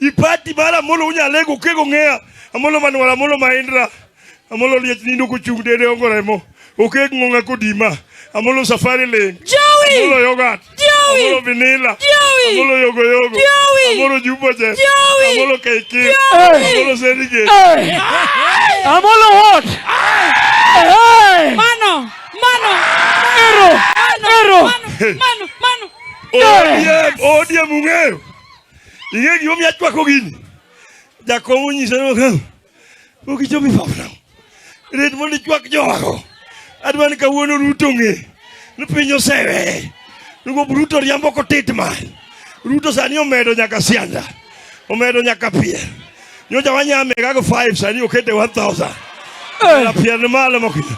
I party mar Amolo unyalego kego ng'eya. Amolo Manuel, Amolo Mahindra. Amolo liech nindo kochung' dede ongo remo. Okek ng'ong'a kodima. Amolo safari ling. Joey! Amolo yogurt. Joey! Amolo vanilla. Joey! Amolo yogo yogo. Joey! Amolo jumbo jet. Joey! Amolo KK. Joey! Amolo Serige. Hey! Amolo what? Hey! Mano, mano, Ero! mano, Ero! mano, mano, mano. ODM, ODM ung'eyo. Ing'e gimomiyo achwako gini. Jakom onyisa ni ok pok ichopo e pap nang'o. Ret mondo ichwak jowago. Adwa ni kawuono Ruto ng'e ni piny oseweye. Nugo Ruto riambo kotit man. Ruto sani omedo nyaka sianda. Omedo nyaka pier. Nyocha wanyame gago 5 sani okete 1000. Hey! Pier ni malo mokinyo.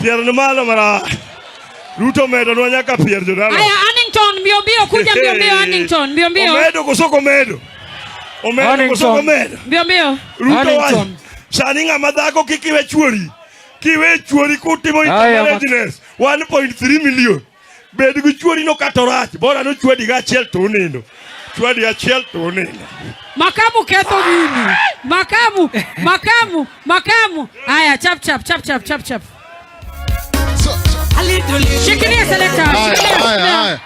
Pier ni malo mara. Ruto omedonwa nyaka pier, jodala. Aya, Annington, mbio mbio, kuja mbio mbio, Annington, mbio mbio. Omedo koso ok omedo? Omedo koso ok Annington. omedo? Mbio mbio. Ruto wacho Annington. sani ng'ama dhako kik iwe chuori. Kiwe chuori kutimo Aya, intermarriageness 1.3 million. Bed gi chuori no kata orach, bora nochwadi ga achiel to unindo. Chwadi achiel to unindo. Makamu ketho gini. Makamu, makamu, makamu. Aya, chap chap chap chap chap chap. Shikilia, selector. Haya, Shikilia, haya, shikilia. haya.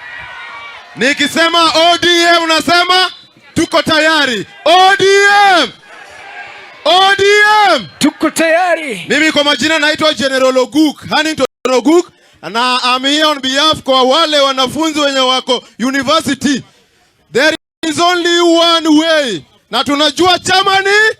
Nikisema ODM unasema tuko tayari. ODM! ODM! Tuko tayari. Mimi kwa majina naitwa General Oguk, Hannington Oguk, na I'm here on behalf kwa wale wanafunzi wenye wako university. There is only one way. Na tunajua chama ni